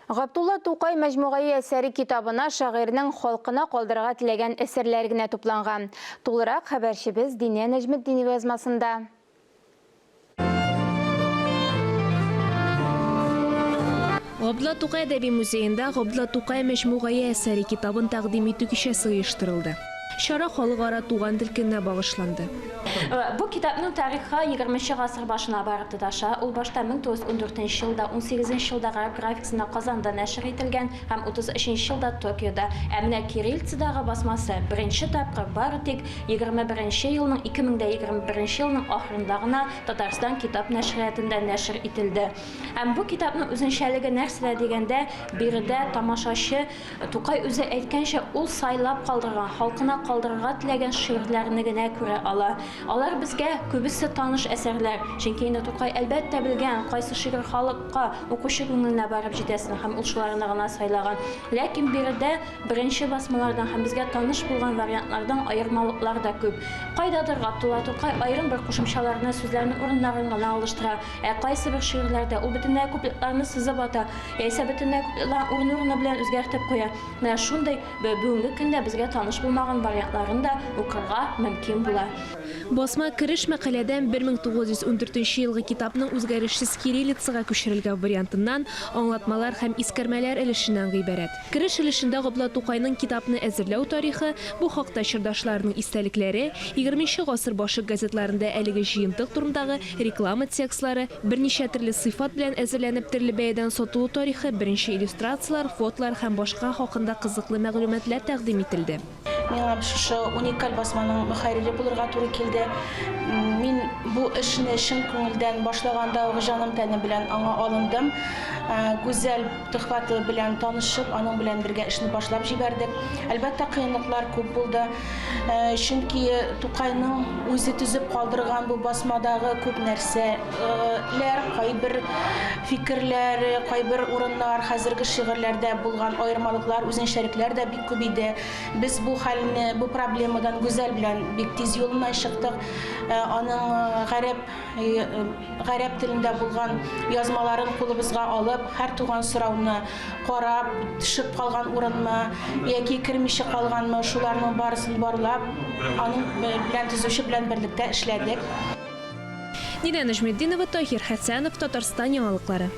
Габдулла Тукай мәҗмугаи әсәре китабына шагыйрьнең халкына калдырырга теләгән әсәрләре генә тупланган. Тулырак хәбәрчебез Динә Нәҗметдинова язмасында. Габдулла Тукай әдәби музеенда Габдулла Тукай мәҗмугаи әсәре китабын тәкъдим итү кичәсе оештырылды. Чара Халыкара туган тел көненә багышланды. Бу китапның тарихы егерменче гасыр башына барып тоташа. Ул башта 1914 нче елда, унсигезенче елда гарәп графикасында Казанда нәшер ителгән һәм 33 нче елда Токиода. Ә менә кириллицадагы басмасы беренче тапкыр бары тик 21 нче елның, 2021 нче елның ахырында гына Татарстан китап нәшриятында нәшер ителде. Һәм бу китапның үзенчәлеге нәрсәдә дигәндә, биредә тамашачы Тукай үзе әйткәнчә, ул сайлап калдырган, халкына калдырырга теләгән шигырьләрне генә күрә ала. Алар безгә күбесе таныш әсәрләр, чөнки инде Тукай, әлбәттә, белгән, кайсы шигырь халыкка, укучы күңеленә барып җитәсен һәм ул шуларны гына сайлаган. Ләкин биредә беренче басмалардан һәм безгә таныш булган вариантлардан аермалыклар да күп. Кайдадыр Габдулла Тукай аерым бер кушымчаларны, сүзләрнең урыннарын гына алыштыра, ә кайсыбер шигырьләрдә ул бөтенләй куплетларны сызып ата, Яисә бөтенләй күпләрен урыны-урыны белән үзгәртеп куя. Менә шундый бүгенге көндә безгә таныш булмаган вариантларын да укырга мөмкин була. Басма кереш мәкаләдән 1914 нче елгы китапның үзгәрешсез кириллицага күчерелгән вариантыннан, аңлатмалар һәм искәрмәләр өлешеннән гыйбарәт. Кереш өлешендә Габдулла Тукайның китапны әзерләү тарихы, бу хакта чордашларының истәлекләре, егерменче гасыр башы газетларында әлеге җыентык турындагы реклама текстлары, Берничә төрле сыйфат белән әзерләнеп төрле бәядән сатылу тарихы, беренче иллюстрацияләр, фотолар һәм башка хакында кызыклы мәгълүматлар тәкъдим ителде. Миңа шушы уникаль басманың мөхәррире булырга туры килде. Мин бу эшне чын күңелдән башлаганда ук җаным-тәнем белән аңа алындым. Гүзәл Төхвәтова белән танышып, аның белән бергә эшне башлап җибәрдек. Әлбәттә, кыенлыклар күп булды. Чөнки Тукайның үзе төзеп калдырган бу басмадагы күп нәрсәләр, кайбер фикерләр, кайбер урыннар, хәзерге шигырьләрдә булган аермалыклар, үзенчәлекләр дә бик күп иде. Без бу хәлне, бу проблемадан Гүзәл белән бик тиз юлыннан чыктык. Аның гарәп Гарәп телендә булган язмаларын кулыбызга алып, һәр туган сорауны карап, төшеп калган урынмы яки кермичә калганмы, шуларның барысын барлап, аның белән төзүче белән берлектә эшләдек. Динә Нәҗметдинова, Таһир Хәсәнов, Татарстан яңалыклары.